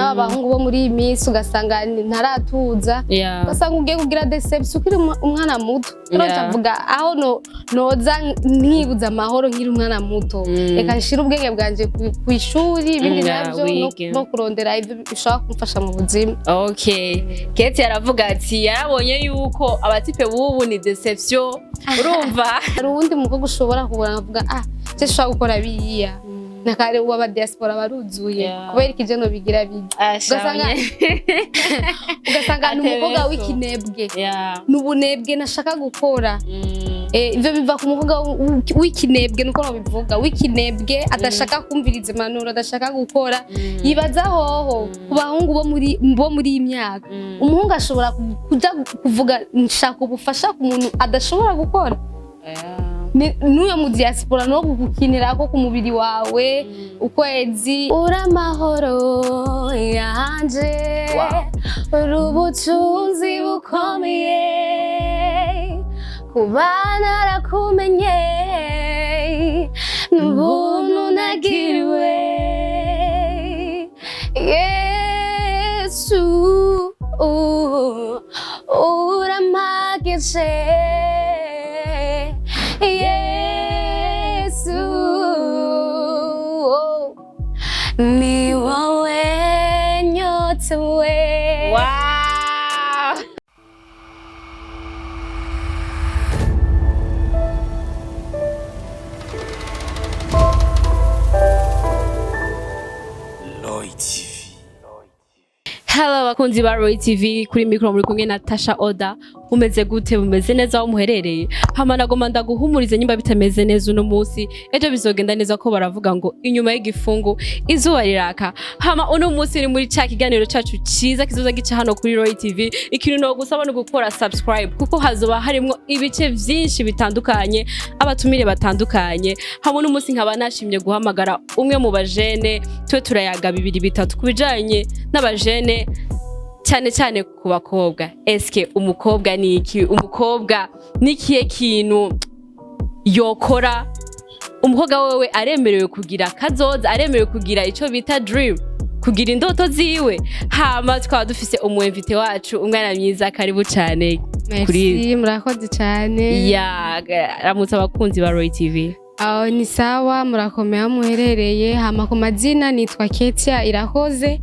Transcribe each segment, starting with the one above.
N'aba bahungu bo muri iyi minsi ugasanga ntaratuza, ugasanga ugiye kugira déception ukiri umwana muto. Rero ncavuga aho no noza nkibuza amahoro nkiri umwana muto, reka nshire ubwenge bwanje kw'ishuri, ibindi navyo wige. No kurondera ivyo bishobora kumfasha mu buzima. Okay, Keti aravuga ati yarabonye yuko aba types bubu ni déception, urumva. Hari uwundi mukobwa ushobora kubona nkavuga: "Ah, je nshobora gukora biriya, nakare ubu aba diaspora baruzuye, kubera iki je nobigira bijya?" Ugasanga ni umukobwa Atebeso. w'ikinebwe, ni ubunebwe nashaka gukora. Ivyo biva ku mukobwa w'ikinebwe, nuko nobivuga, w'ikinebwe, adashaka kumviriza impanuro, adashaka gukora. Yibaza hoho ku bahungu bo muri iyi myaka, umuhungu ashobora kuja kuvuga nshaka ubufasha ku muntu adashobora gukora. N'uyo mu diaspora no kugukinirako ku mubiri wawe ukwezi. Uri amahoro yanje, uri ubutunzi bukomeye, kuba narakumenye n'ubuntu nagiriwe. Yesu, urampagije. Yesu, ni wowe nyotewe. Wow. Lloyd TV. Hello bakunzi ba Roy TV, kuri mikro muri kumwe na Tasha Oda. Umeze gute? Mumeze neza aho muherereye? Hama nagoma ndaguhumurize, nyimba bitameze neza uno munsi, ejo bizogenda neza, ko baravuga ngo inyuma y'igifungu izuba riraka. Hama uno munsi ni muri ca kiganiro cacu ciza kizoza gica hano kuri Roy TV. Ikintu no gusaba no gukora subscribe, kuko hazoba harimwo ibice vyinshi bitandukanye, abatumire batandukanye. Hamwe n'umunsi nkaba nashimye guhamagara umwe mu bajene, twe turayaga bibiri bitatu ku bijanye n'abajene, cyane cyane ku bakobwa. Eske umukobwa ni iki? Umukobwa ni ikihe kintu yokora? Umukobwa wewe aremerewe kugira kazoza, aremerewe kugira ico bita dream, kugira indoto ziwe. Hama twaba dufise umu invité wacu, umwana mwiza. Karibu cyane kuri Merci, murakoze cyane. Ya, ramutse abakunzi ba Roy TV. Aho ni sawa, murakomeye aho muherereye. Hama ku mazina nitwa Ketia Irakoze,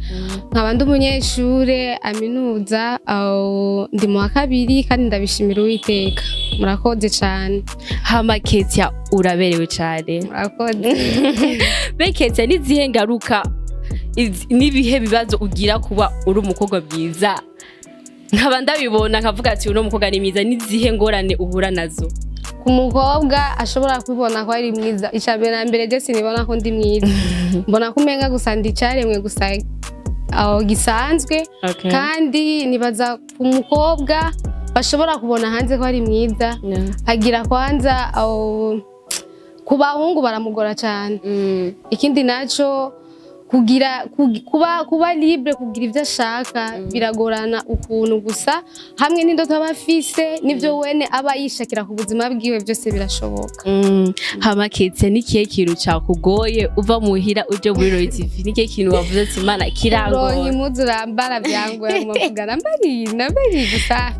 nkaba ndi umunyeshure aminuza, aho ndi mu wa kabiri, kandi ndabishimira Uwiteka. Murakoze cyane. Hama Ketia, uraberewe cyane. Murakoze. Be Ketia, nizihe ngaruka n'ibihe bibazo ugira kuba uri umukobwa mwiza, nkaba ndabibona nkavuga ati uno mukobwa ni mwiza? Nizihe ngorane uhura nazo? Ku mukobwa ashobora kwibona ko ari mwiza, icya mbere na mbere, je sinibona ko ndi mwiza. Mbona ko umenga gusa ndi icaremwe gusa aho gisanzwe. Kandi nibaza ku mukobwa bashobora kubona hanze ko ari mwiza, agira kwanza aho ku bahungu baramugora cyane. Ikindi naco, kugira kuba libre, kugira ibyo ashaka biragorana ukuntu, gusa hamwe n'indoto aba afise n'ibyo wene aba yishakira ku buzima bwiwe, byose birashoboka. Hama Ketia, ni kihe kintu cakugoye uva muhira uje muri Roy TV? Ni kihe kintu wavuze ati Imana Uronka kirangora? impuzu urambara byangora, muvuga nambariye nambariye gusa.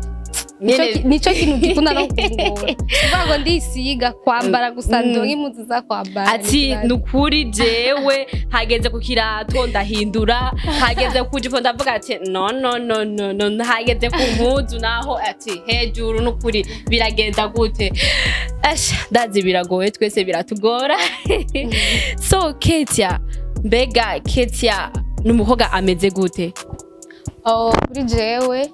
Nyene- Nico kintu gikunda no kungora, kuvuga ngo ndisiga, kwambara gusa, ndonka impuzu za kwambara. Ati nukuri jewe hageze ku kirato ndahindura, hageze ku jipo ndavuga ati no, no, no, no, no, hageze ku mpuzu naho ati hejuru, nukuri biragenda gute? Asha, ndazi biragoye, twese biratugora. So Ketia, mbega Ketia ni umukobwa ameze gute? Oh, kuri jewe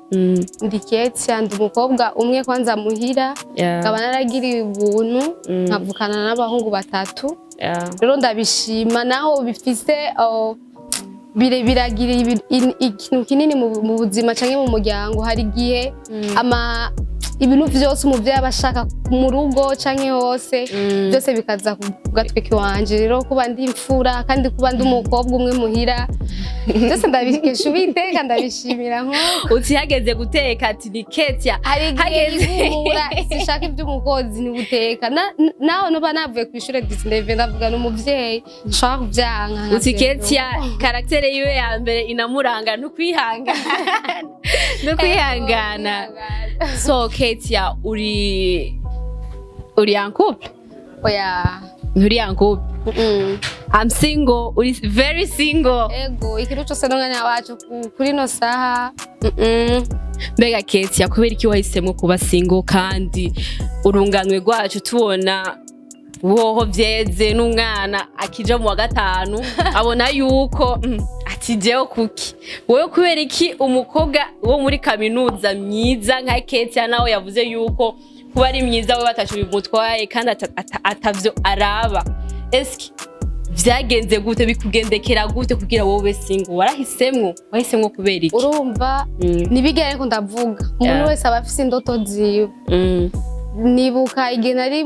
ndi Ketia, ndi umukobwa umwe kwanza muhira, nkaba naragiriye ubuntu nkavukana n'abahungu batatu. Rero ndabishima, naho bifise, oh, biragira ikintu kinini mu buzima canke mu muryango. Hari igihe ama Ibintu vyose umuvyeyi aba ashaka mu rugo canke hose, byose bikaza ku gatwe kiwanje. Rero kuba ndi imfura kandi kuba ndi umukobwa umwe muhira, byose ndabikesha Uwiteka, ndabishimira nko Uti hageze guteka ati ni Ketia. Hari igihe yigumura, sishaka iby'umukozi, ntibuteka. Nawe nuba navuye ku ishure 19, ndavuga n'umuvyeyi nshobora kubyanka. Uti Ketia caractère yiwe ya mbere inamuranga no kwihangana. So Ketia, uri en couple? Oya. Nturi en couple? Mm. I'm single. Uri very single? Ego, ikintu cose n'umwanya wacu. Kuri ino saha. Mbega Ketia, kubera iki wahisemo kuba single kandi urunganwe rwacu tubona woho vyeze n'umwana akija mu wa gatanu abona yuko ati jewe kuki wowe, kubera iki umukobwa wo muri kaminuza myiza nka Ketia, nawe yavuze yuko kuba ari myiza we bataco bimutwaye kandi atavyo araba, eske vyagenze gute, bikugendekera gute kugira wowe single? Warahisemwo, wahisemwo kubera iki? Urumva, nibigera, ariko ndavuga umuntu wese aba afise indoto ziwe. Nibuka igihe nari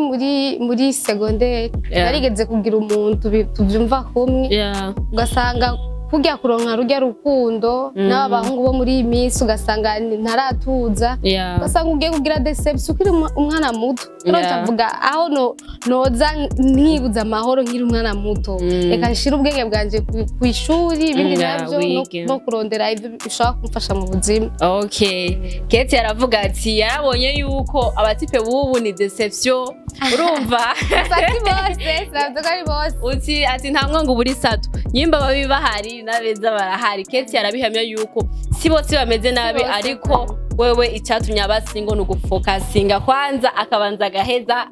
muri secondaire, narigeze kugira umuntu tuvyumva kumwe, ugasanga kurya kuronka rurya rukundo n'aba bahungu bo muri iyi minsi, ugasanga ntaratuza, ugasanga ugiye kugira déception ukiri umwana muto. Rero ndavuga aho noza nkibuza amahoro nkiri umwana muto, reka nshire ubwenge bwanje kw'ishuri, ibindi navyo wige. no kurondera ivyo bishobora kumfasha mu buzima. Okay. Keti aravuga ati yarabonye yuko abatipe bubu ni déception. Urumva? Gusa si bose, sinavuze ko ari bose. Uti ati nta mwango buri sato. Nyimba babi bahari n'abeza barahari. Keti arabihamya yuko si bose bameze nabi, bose. ariko wewe icyatumye aba single ni ugufokasinga kwanza, akabanza agaheza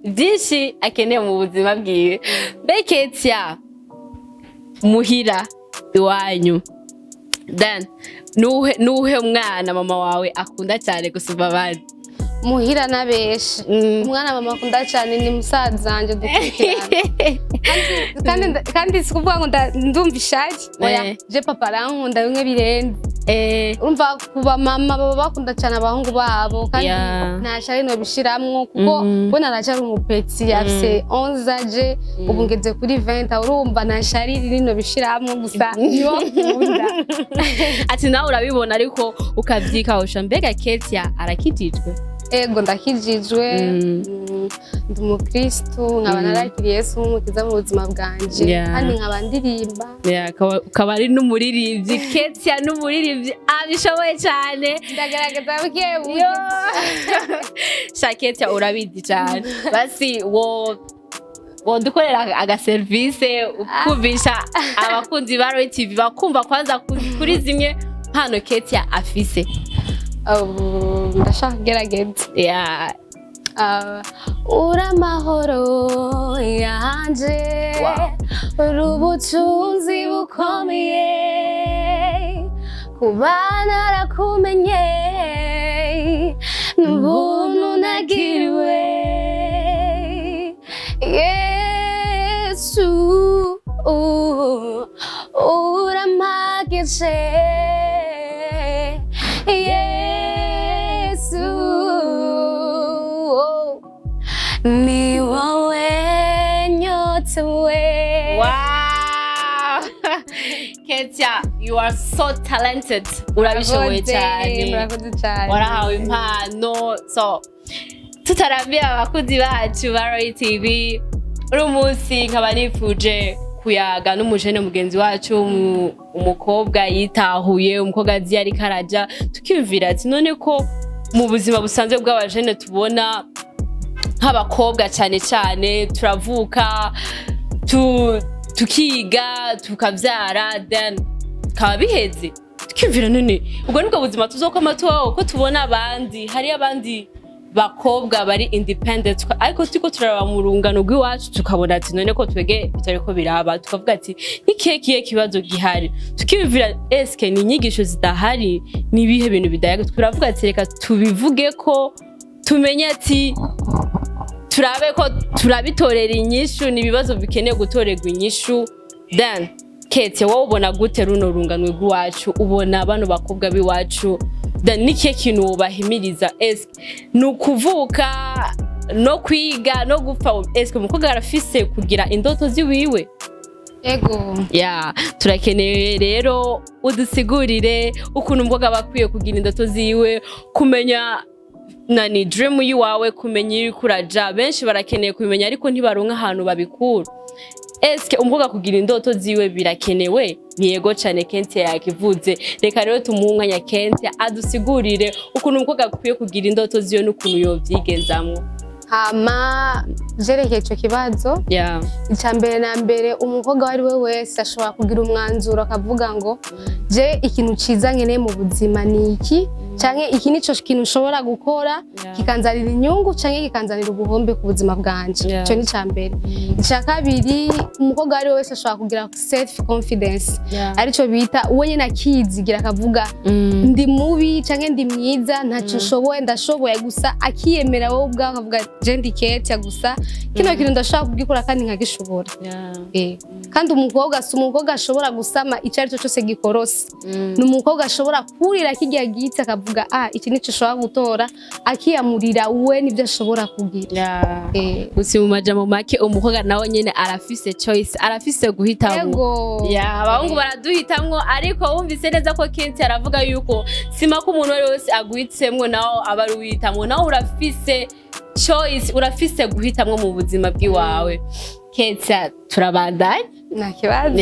byinshi akeneye mu buzima bwiwe. Mbe Ketia, muhira iwanyu then nuhe mwana mama wawe akunda cyane gusumba abandi? Muhira n'abeshi, umwana mama akunda cyane ni musaza wanje dukurikirana. Kandi si kuvuga ngo ndumva ishari, oya. Je papa arankunda bimwe birenze. Urumva, kuba mama baba bakunda cyane abahungu babo, kandi nta shari nobishiramwo kuko we naracari umupetit, afise 11, aje ubu ngeze kuri 20. Urumva, nta shari rino bishiramwo, gusa niwo akunda. Ati nawe urabibona ariko ukavyikawusha. Mbega Ketia arakijijwe? Ego, ndakijijwe. Ndi umukristu, nkaba narakiriye Yesu nk'umukiza mu buzima bwanje, kandi nkaba ndirimba. Yeah, akaba ari n'umuririmbyi. Ketia n'umuririmbyi abishoboye cyane. Ndagerageza buke buke. Yo. Sha Ketia, urabizi cyane. Basi wo wodukorera agaserivise ukumvisha abakunzi ba Roy TV bakumva kwanza kuri zimwe mpano Ketia afise. Ndashaka kugerageza. Uri amahoro yanje, uri ubutunzi bukomeye, kuba narakumenye n'ubuntu nagiriwe. Yesu, urampagije. Yesu, ni wowe nyotewe. Wow! Ketia, you are so talented. Urabishoboye cyane. Murakoze cyane. Warahawe impano. So, tutarambiye abakunzi bacu ba Roy TV, uno munsi nkaba nifuje kuyaga n'umujene mugenzi wacu, umukobwa yitahuye, umukobwa azi ariko araja, tukiyumvira ati none ko mu buzima busanzwe bw'abajene tubona nk'abakobwa cyane cyane turavuka, tukiga, tukavyara, then kaba biheze, tukiyumvira none ubwo nibwo buzima tuzokoma tubaho, ko tubona abandi, hari abandi bakobwa bari independent, ariko turiko turaraba mu rungano rw'iwacu tukabona ati none ko twege bitariko biraba, tukavuga ati nikihe kihe kibazo gihari? Tukiyumvira eske ni inyigisho zidahari, ni ibihe bintu bidayaga? Turavuga ati reka tubivuge ko tumenye ati turabe ko turabitorera inyishu, ni ibibazo bikeneye gutorerwa inyishu. Then Kete, wowe ubona gute runo runganwe rw'iwacu? Ubona bano bakobwa b'iwacu Nikihe kintu wobahimiriza? Eske ni ukuvuka no kwiga no gupfa? Eske umukobwa arafise kugira indoto ziwiwe? Ego. Ya, turakeneye rero udusigurire ukuntu umukobwa aba akwiye kugira indoto ziwe, kumenya nani dream yiwawe, kumenya iyo uriko uraja. Benshi barakeneye kubimenya, ariko ntibaronka ahantu babikura. Eske umukobwa kugira indoto ziwe birakenewe? Ni yego cane, Kentia yakivuze. Reka rero tumuhe umwanya Kentia adusigurire ukuntu umukobwa akwiye kugira indoto ziwe n'ukuntu yovyigenzamwo. Hama vyerekeye ico kibazo, icya mbere na mbere, umukobwa uwo ari we wese ashobora kugira umwanzuro akavuga ngo: "Je ikintu ciza nkeneye mu buzima ni iki, canke iki nico kintu nshobora gukora kikanzanira inyungu canke kikanzanira ubuhombe ku buzima bwanje." Ico ni ica mbere. Icya kabiri, umukobwa uwo ari we wese ashobora kugira self confidence, arico bita uwo nyene akizigira, akavuga: "Ndi mubi canke ndi mwiza, ntacyo nshoboye, ndashoboye." Gusa akiyemera wowe ubwawe, akavuga: "Je ndi Ketia, gusa kino kintu ndashobora kugikora kandi nkagishobora." Kandi umukobwa si umukobwa ashobora gusama icyo ari cyo cyose gikorose, ni umukobwa ashobora kurira kirya giti akavuga: "Ah, iki nico ashobora gutora," akiyamurira we nibyo ashobora kugira. Gusa mu majambo make, umukobwa nawe nyene arafise choice, arafise guhitamwo. Ego. Ya, abahungu baraduhitamwo, ariko wumvise neza ko Kenshi aravuga yuko sima ko umuntu uwo ari we wese aguhitemwo nawe aba ari uwihitamwo. Nawe urafise choice, urafise guhitamwo mu buzima bw'iwawe. Kenshi turabandanya. Nta kibazo.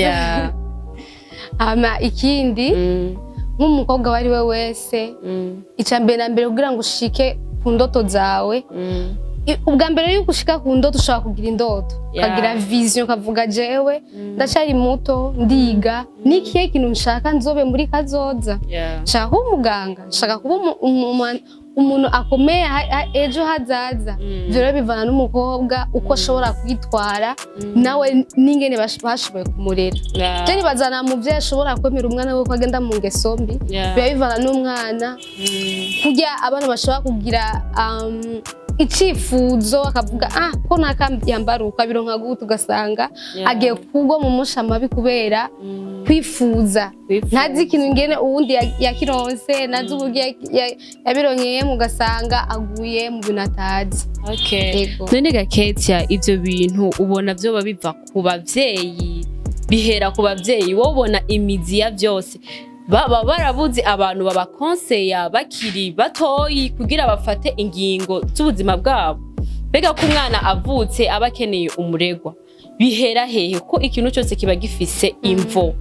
Hama ikindi, nk'umukobwa uwo ari we wese, icya mbere na mbere, kugira ngo ushike ku ndoto zawe, ubwa mbere yuko ushika ku ndoto, ushobora kugira indoto, ukagira vision, ukavuga: "Jewe ndacyari muto, ndiga, nikihe kintu nshaka nzobe muri kazoza? Nshaka kuba umuganga, nshaka kuba umuntu akomeye ejo hazaza." Ivyo rero bivana n'umukobwa uko ashobora kwitwara nawe n'ingene bashoboye kumurera. Je nibaza nta muvyeyi ashobora kwemera umwana we ko agenda mu ngeso mbi. Biba bivana n'umwana. Kurya abana bashobora kugira icifuzo, akavuga: "Ah, ko naka yambara uko, abironka gute?" Ugasanga agiye kugwa mu musha mabi kubera kwifuza, ntazi ikintu ingene uwundi yakironse, ntazi uburyo yabironkeyemo, ugasanga aguye mu bintu atazi. Yego. None ga Ketia, ivyo bintu ubona vyoba biva ku bavyeyi, bihera ku bavyeyi? Wowe ubona imizi ya vyose baba barabuze abantu babakonseya bakiri batoyi kugira bafate ingingo z'ubuzima bwabo? Mbega ko umwana avutse aba akeneye umuregwa, bihera hehe? Ko ikintu cyose kiba gifise imvo.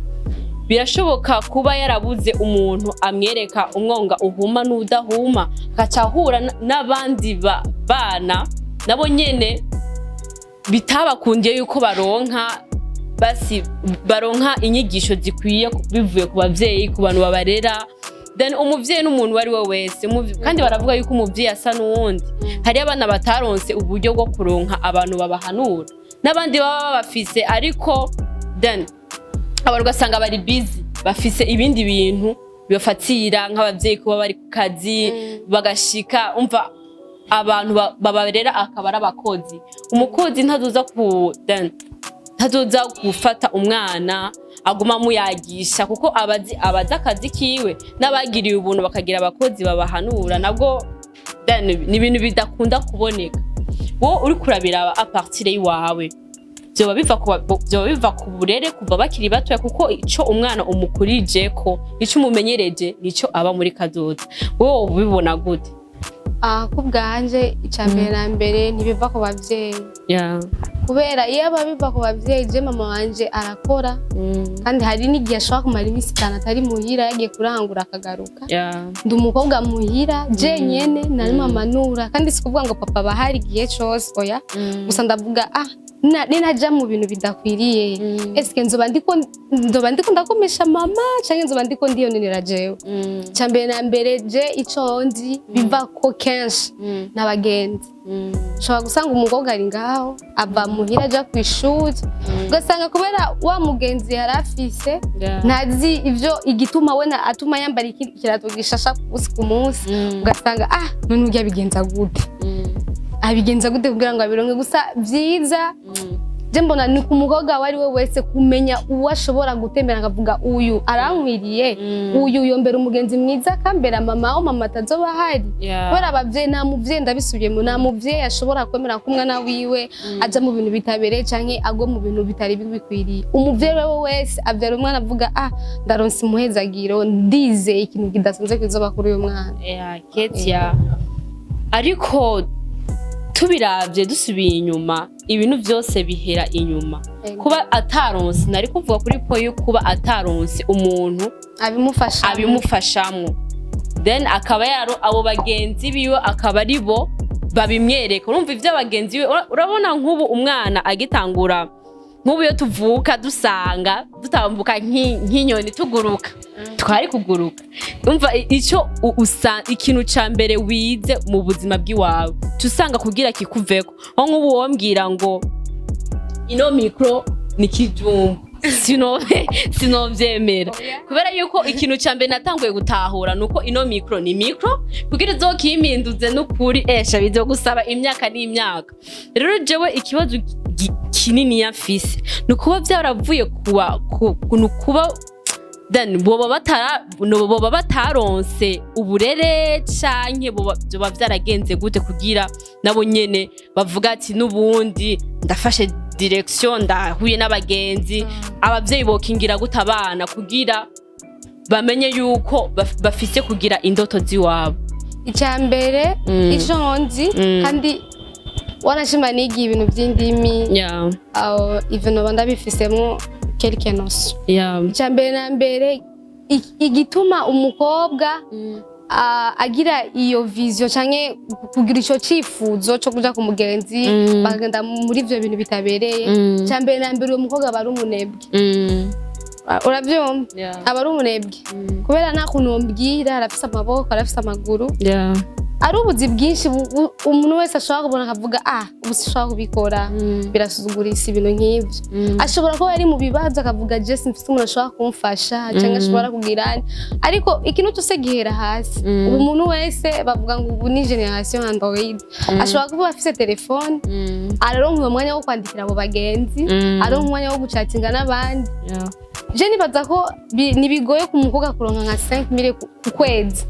Birashoboka kuba yarabuze umuntu amwereka umwonga uhuma n'udahuma, agaca ahura n'abandi bana nabo nyene bitabakundiye yuko baronka, basi baronka inyigisho zikwiye bivuye ku bavyeyi, ku bantu babarera. Then umuvyeyi n'umuntu uwo ari we wese. Kandi baravuga yuko umuvyeyi asa n'uwundi. Hariyo abana bataronse uburyo bwo kuronka abantu babahanura, n'abandi baba babafise, ariko then abantu ugasanga bari busy, bafise ibindi bintu bibafatira, nk'abavyeyi kuba bari ku kazi, bagashika umva abantu babarera akaba ari abakozi. Umukozi ntazoza ku then ntazoza gufata umwana aguma amuyagisha, kuko abazi akazi kiwe. N'abagiriye ubuntu bakagira abakozi babahanura, nabwo then ni ibintu bidakunda kuboneka. Wowe uri kurabiraba à partir y'iwawe, vyoba biva ku burere kuva bakiri batoya? Kuko ico umwana umukurije ko, ico umumenyereje, nico aba muri kazoza. Wowe ubibona gute? Ah, ku bwanje, icya mbere na mbere, ntibiva ku bavyeyi, kubera iyo aba biva ku bavyeyi, je mama wanje arakora, kandi hari n'igihe ashobora kumara iminsi 5 atari muhira, yagiye kurangura akagaruka. Ndi umukobwa muhira jenyene, nari mama nura, kandi si kuvuga ngo papa bahari igihe cose, oya. Gusa ndavuga: "Ah, ninaja mu bintu bidakwiriye, eske nzoba ndiko ndakomesha mama canke nzoba ndiko ndiyononera jewe?" Icya mbere na mbere, je ico nzi biva ko kenshi n'abagenzi. Ushobora gusanga umukobwa ari ngaho, ava muhira aja ku ishuri, ugasanga kubera wa mugenzi yari afise, ntazi ivyo igituma we atuma yambara ikirato gishasha ku munsi ku munsi, ugasanga: "Ah, none urya abigenza gute? Abigenza gute kugira ngo abironke?" Gusa vyiza Je mbona ni ku mukobwa uwo ari we wese kumenya uwo ashobora gutembera, akavuga: "Uyu arankwiriye, uyu yombera umugenzi mwiza, akambera mama aho mama atazoba ahari." Kubera abavyeyi, nta muvyeyi, ndabisubiyemo, nta muvyeyi ashobora kwemera ko umwana wiwe aja mu bintu bitabereye canke agwe mu bintu bitari bikwiriye. Umuvyeyi wewe wese avyara umwana avuga: "Ah, ndaronse umuhezagiro, ndizeye ikintu kidasanzwe kizoba kuri uyu mwana." Yeah, Ketia, ariko tubiravye dusubiye inyuma, ibintu byose bihera inyuma. Kuba ataronse, nari kuvuga kuri po yo kuba ataronse umuntu abimufasha, abimufashamwo, then akaba yaro abo bagenzi biwe akaba ari bo babimwereka. Urumva ivyo bagenzi biwe, urabona nk'ubu umwana agitangura, nk'ubu iyo tuvuka dusanga dutambuka nk'inyoni, tuguruka, twari kuguruka. Umva, ico ikintu ca mbere wize mu buzima bw'iwawe, ca usanga kugira kikuveko. Nko nk'ubu wombwira ngo ino micro ni kijumbu, sinovyemera, kubera yuko ikintu ca mbere natanguye gutahura nuko ino micro ni micro, kugira izokimpinduze n'ukuri esha bizogusaba imyaka n'imyaka. Rero jewe ikibazo kinini mfise ni ukuba vyaravuye kuba ni ukuba then boba bataronse uburere, canke boba vyoba vyaragenze gute kugira nabo nyene bavuga ati: "N'ubundi ndafashe direction, ndahuye n'abagenzi"? Abavyeyi bokingira gute abana kugira bamenye yuko bafise kugira indoto ziwabo? Icya mbere, ico nzi, kandi wanashima nigiye ibintu by'indimi, aho ivyo noba ndabifisemwo quelque notion. Icya mbere na mbere, igituma umukobwa agira iyo vision canke kugira ico cifuzo co kuja ku mugenzi, bakagenda muri ivyo bintu bitabereye, icya mbere na mbere, uwo mukobwa aba ari umunebwe. Uravyumva? Aba ari umunebwe, kubera nta kuntu wombwira arafise amaboko, arafise amaguru, ari ubuzi bwinshi umuntu wese ashobora kubona akavuga: "Ah, ubu sinshobora kubikora, birasuzugurisha," ibintu nk'ivyo. Ashobora kuba ari mu bibazo akavuga: "Je simfise umuntu ashobora kumfasha cyangwa ashobora kugira." Ariko ikintu cyose gihera hasi. Ubu umuntu wese, bavuga ngo ubu ni génération Android, ashobora kuba afise telefone, araronka uwo mwanya wo kwandikira abo bagenzi, aronka umwanya wo gucatinga n'abandi. Je nibaza ko ntibigoye ku mukobwa kuronka nka 5000 ku kwezi.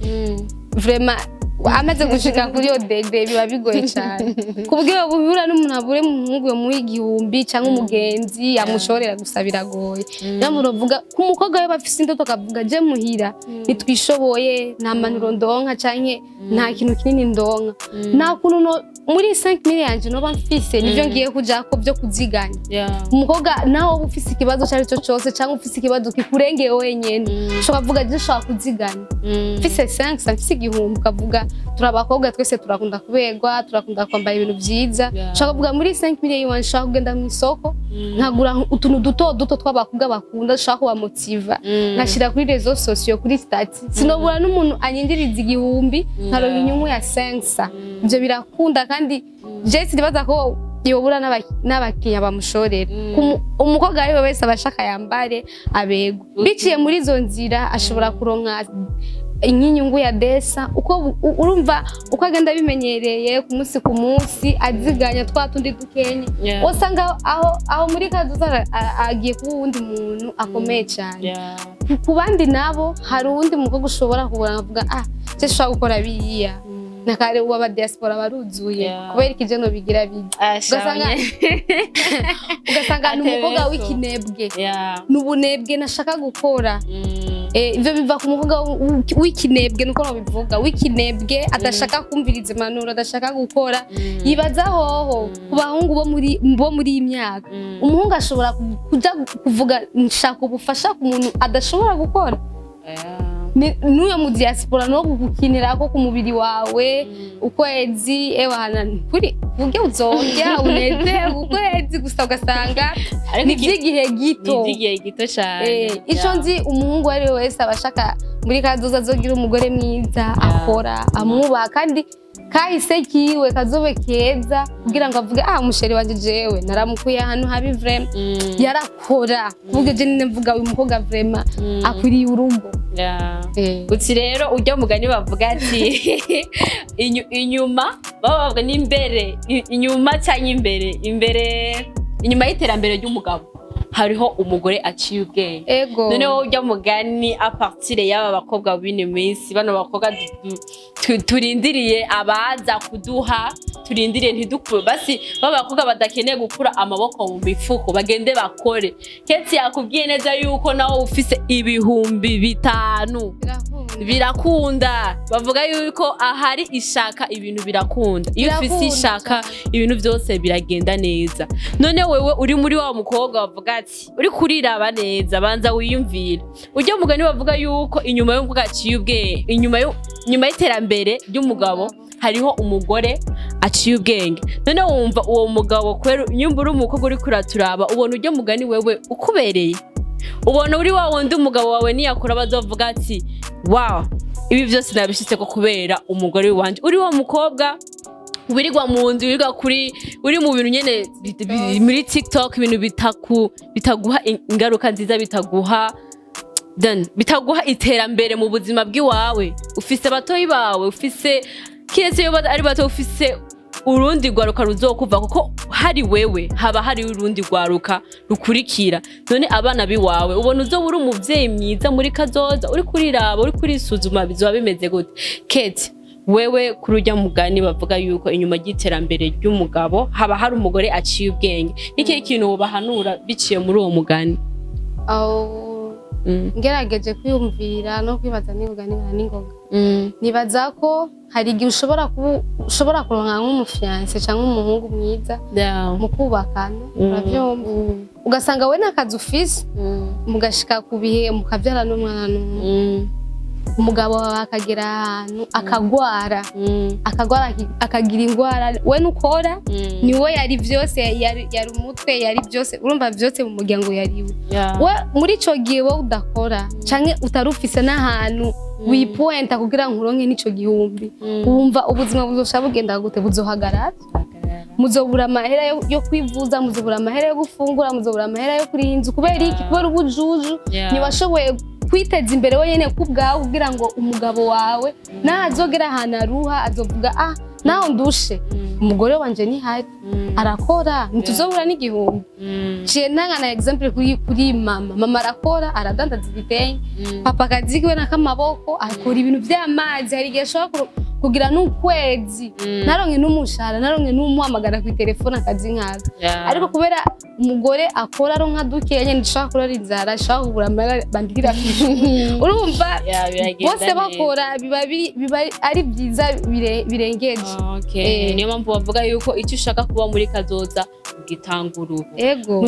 Vraiment, amaze gushika kuri iyo degré biba bigoye cyane kubwira buhura n'umuntu abure umuhungu yomuha 1000 cyangwa umugenzi yamushorera gusa, biragoye. Niyo mpamvu bavuga ku mukobwa we bafise indoto, akavuga: "Je muhira nitwishoboye, nta mpanuro ndonka canke nta kintu kinini ndonka, nta kuntu no muri 5000 yanje noba mfise nivyo ngiye kujako byo kuziganya." Umukobwa nawe uba ufise ikibazo icyo ari cyo cyose, cyangwa ufise ikibazo kikurengeye wenyene, ushobora kuvuga: "Je nshobora kuziganya, mfise 5, mfise 1000." Ukavuga: "Turi abakobwa twese turakunda kuberwa, turakunda kwambara ibintu vyiza." Ushobora kuvuga: "Muri 5 million iwanje nshobora kugenda mu isoko, nkagura utuntu duto duto tw'abakobwa bakunda, dushobora kubamotiva, nkashira kuri réseaux sociaux, kuri statut, sinobura n'umuntu anyinjiriza 1000, nkaronka inyungu ya 5." Ivyo birakunda, kandi je sinibaza ko yobura n'abakiriya bamushorera. Umukobwa ari we wese aba ashaka yambare abegwe. Biciye muri izo nzira ashobora kuronka nk'inyungu ya desa. Uko urumva uko agenda abimenyereye ku munsi ku munsi, aziganya twa tundi dukenye, usanga aho muri kazoza agiye kuba uwundi muntu akomeye cyane. Ku bandi nabo, hari uwundi mukobwa ushobora kubura akavuga: "Ah, je nshobora gukora biriya, na kare ubu aba diaspora baruzuye, kubera iki je nobigira bijya?" Ugasanga ni umukobwa Atebeso. w'ikinebwe, ni ubunebwe, nashaka gukora. Ivyo biva ku mukobwa w'ikinebwe, nuko nobivuga, w'ikinebwe, adashaka kumviriza impanuro, adashaka gukora, yibaza hoho. Ku bahungu bo muri iyi myaka, umuhungu ashobora kuja kuvuga: "Nshaka ubufasha," ku muntu adashobora gukora. N'uyo mu diaspora no gukinirako ku mubiri wawe ukwezi, ewana kuri uburyo uzorya unezerwe ukwezi gusa, ugasanga Ariko ni ivy'igihe gito. Ni iby'igihe gito cyane. Ico nzi, umuhungu uwo ari we wese aba ashaka muri kazoza azogira umugore mwiza, akora, amwubaha, kandi kahise kiwe kazobe keza, kugira ngo avuge: "Ah, umuchéri wanje jewe naramukuye ahantu habi, vraiment yarakora." Kuvuga je nyine mvuga: "Uyu mukobwa vraiment akwiriye urugo." Uti rero ujya mugani bavuga ati inyuma, baba bavuga n'imbere, inyuma cyangwa imbere, imbere. Inyuma y'iterambere ry'umugabo hariho umugore aciye ubwenge. Ego. None wowe ujya mugani, à partir y'aba bakobwa b'ino minsi, bano bakobwa turindiriye abaza kuduha, turindiriye ntidukure, basi baba bakobwa badakeneye gukura amaboko mu mifuko, bagende bakore. Kenshi yakubwiye neza yuko nawe ufise 5000 Birakunda. Birakunda. Bavuga yuko ahari ishaka ibintu birakunda. Iyo ufise Birakunda ishaka, cane. ibintu byose biragenda neza. None wewe uri muri wa mukobwa bavuga ati uri kuriraba neza, banza wiyumvire ujya mugani bavuga yuko inyuma y'umukobwa aciye ubwenge, inyuma y'iterambere ry'umugabo hariho umugore aciye ubwenge. None wumva uwo mugabo kwera, nyumva uri umukobwa uri kuraturaba, ubona ujya mugani wewe ukubereye? Ubona uri wa wundi umugabo wawe niyakora bazovuga ati: "Wow, ibi byose nabishyize ko kubera umugore wanje"? Uri wa mukobwa wirirwa mu nzu, wirirwa kuri, uri mu bintu nyene muri TikTok, ibintu bitaguha ingaruka nziza, bitaguha, then bitaguha iterambere mu buzima bw'iwawe. Ufise batoyi bawe, ufise, kiretse iyo ari bato, ufise urundi rwaruka ruzokuva, kuko hari wewe haba hari urundi rwaruka rukurikira. None abana biwawe, ubona uzoba uri umuvyeyi mwiza muri kazoza? Uri kuriraba, uri kurisuzuma, bizoba bimeze gute? Kate, wewe kuri urya mugani bavuga yuko inyuma y'iterambere ry'umugabo haba hari umugore aciye ubwenge, nikihe kintu wobahanura biciye muri uwo mugani? Aho ngerageje kwiyumvira no kwibaza n'ingoga n'ingoga n'ingoga, nibaza ko hari igihe ushobora kuba ushobora kuronka nk'umu fiancé cyangwa umuhungu mwiza, mukubakana, urabyumva, ugasanga we n'akazi ufise, mugashika ku bihe mukabyara n'umwana n'umwe. Umugabo wawe akagera ahantu akagwara, akagira indwara, we nukora, niwe yari byose, yari umutwe, yari byose, urumva, byose mu muryango yariwe. We muri ico gihe wowe udakora canke utari ufise n'ahantu wipoenta kugira ngo uronke n'ico gihumbi, wumva ubuzima buzosha bugenda gute? Buzohagarara, muzobura amahera yo kwivuza, muzobura amahera yo gufungura, muzobura amahera yo kuriha inzu. Kubera iki? Kubera ubujuju. Ntiwashoboye kwiteza imbere wenyene ku bwawe kugira ngo umugabo wawe nazogera ahantu aruha azovuga: "Ah, naho ndushe, umugore wanje ntihari, arakora, ntituzobura n'igihumbi." Ciye ntanga na exemple kuri mama. Mama arakora, aradandaza ibitenge. Papa akazi kiwe n'akamaboko, akora ibintu vy'amazi. Hari igihe ashobora kugira n'ukwezi naronke n'umushahara, naronke n'umuhamagara ku telefone, akazi nkaka. Ariko kubera umugore akora aronka dukeya nyene, ndishobora kurara inzara, ashobora kugura amahera bandikira kw'ishuri, urumva? Bose bakora, biba ari byiza birengeje. Niyo mpamvu bavuga yuko icyo ushaka kuba muri kazoza ugitangura ubu. Ego.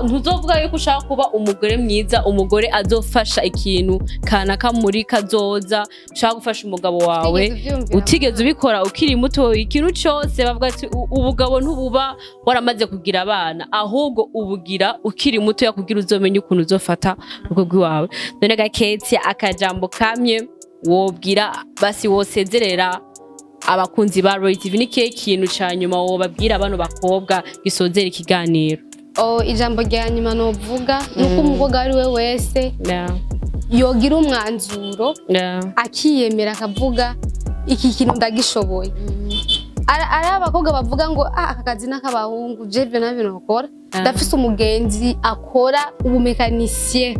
Ntuzovuga yuko ushaka kuba umugore mwiza, umugore azofasha ikintu kanaka muri kazoza, ushaka gufasha umugabo wawe, Utigeze uvyumvira. utigeze ubikora ukiri muto. Ikintu cyose bavuga ati ubugabo ntububa waramaze kugira abana, ahubwo ubugira ukiri muto kugira uzomenye ukuntu uzofata urugo rw'iwawe. None gaketse akajambo kamye wobwira, basi wosezerera abakunzi ba Roy TV, ni kihe kintu ca nyuma wobabwira bano bakobwa gisozera ikiganiro? Oh, ijambo rya nyuma novuga nuko umukobwa ari we wese yogira umwanzuro, akiyemera, akavuga: "Iki kintu ndagishoboye." Ari abakobwa bavuga ngo: "Ah, aka kazi n'ak'abahungu, jewe nabyo nokora." Ndafise umugenzi akora ubu mécanicien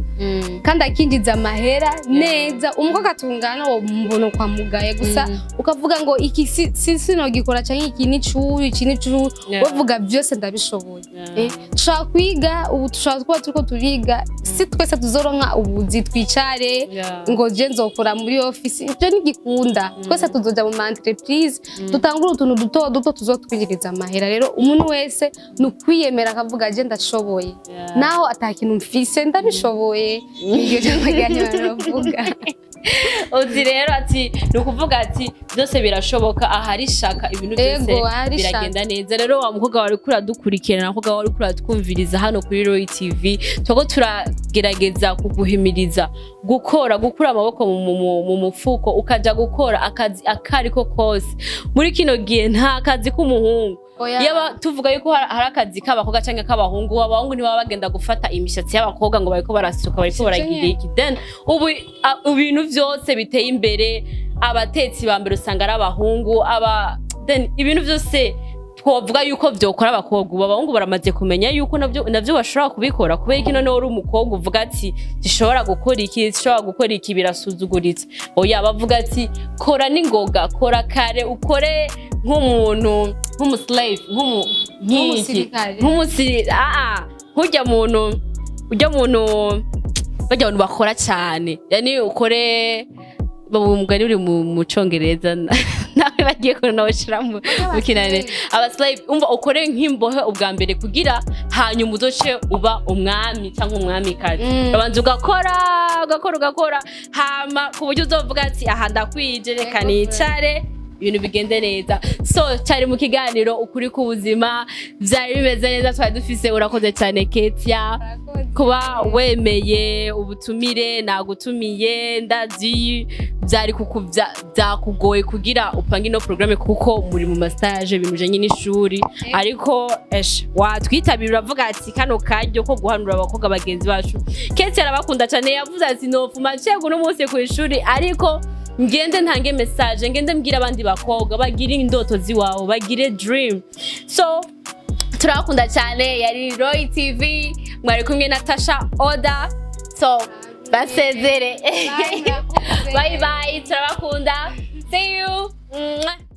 kandi akinjiza amahera neza. Umukobwa atungana, wo mbona kwa mugaye gusa, ukavuga ngo iki si sinogikora, canke iki ni cuyu, iki ni cuyu. Bavuga byose ndabishoboye. Dushobora kwiga ubu, dushobora kuba turiko turiga, si twese tuzoronka ubuzi twicare ngo je nzokora muri office, ivyo ntigikunda. Twese tuzoja mu ma entreprise, dutangure utuntu duto duto tuzotwinjiriza amahera. Rero umuntu wese ni ukwiyemera, akavuga: "Je ndashoboye, naho ata kintu mfise, ndabishoboye." Niryo jambo rya nyuma navuga. Uzi rero ati ni ukuvuga ati byose birashoboka, ahari ishaka ibintu byose Ego, ahari ishaka. biragenda neza. Rero wa mukobwa wari kuradukurikirana, mukobwa wari kuratwumviriza hano kuri Roy TV, turiko turagerageza kuguhimiriza gukora, gukura amaboko mu mufuko, ukaja gukora akazi akariko kose. Muri kino gihe nta kazi k'umuhungu. Oya. Yaba tuvuga yuko hari akazi k'abakobwa canke k'abahungu, abahungu ntibaba bagenda gufata imishatsi y'abakobwa ngo bariko barasuka, bariko Sivyo baragira nyene. iki. Then ubu ibintu vyose biteye imbere, abatetsi ba mbere usanga ari abahungu, aba then ibintu vyose. Twovuga yuko vyokora abakobwa. Ubu abahungu baramaze kumenya yuko navyo bashobora kubikora. Kubera iki noneho uri umukobwa uvuga ati zishobora gukora iki, zishobora gukora iki, birasuzuguritse? Oya, bavuga ati kora n'ingoga, kora kare, ukore nk'umuntu, nk'umuslave, nk'umu nk'iki, Nk'umusirikare. Nk'umusiri, nkurya muntu, ujya muntu, bajya abantu bakora cyane, yani ukore. Umugani uri mu Congereza, nawe bagiye kunawushira mu kinane. Aba slave, umva, ukore nk'imbohe ubwa mbere kugira hanyuma uzoce uba umwami cyangwa umwamikazi. Urabanza ugakora, ugakora, ugakora, hama ku buryo uzovuga ati aha ndakwije, reka nicare, ibintu bigende neza. So cyari mu kiganiro Ukuri k'Ubuzima, byari bimeze neza. Twari dufise, urakoze cyane Ketia kuba wemeye ubutumire nagutumiye. Ndazi byari byakugoye kugira upange ino programme kuko muri mu mastage, ibintu bijanye n'ishuri, ariko eshe watwitabira, uravuga ati kano karyo ko guhanura abakobwa bagenzi bacu. Ketia arabakunda cyane, yavuze ati nofuma ncego uno munsi ku ishuri, ariko ngende ntange message, ngende mbwira abandi bakobwa bagire indoto ziwabo, bagire dream. So turabakunda cyane. Yari Roy TV, mwari kumwe na Tasha Oda. So basezere. Bye, murakoze. Bye bye, turabakunda, see you. Mwah.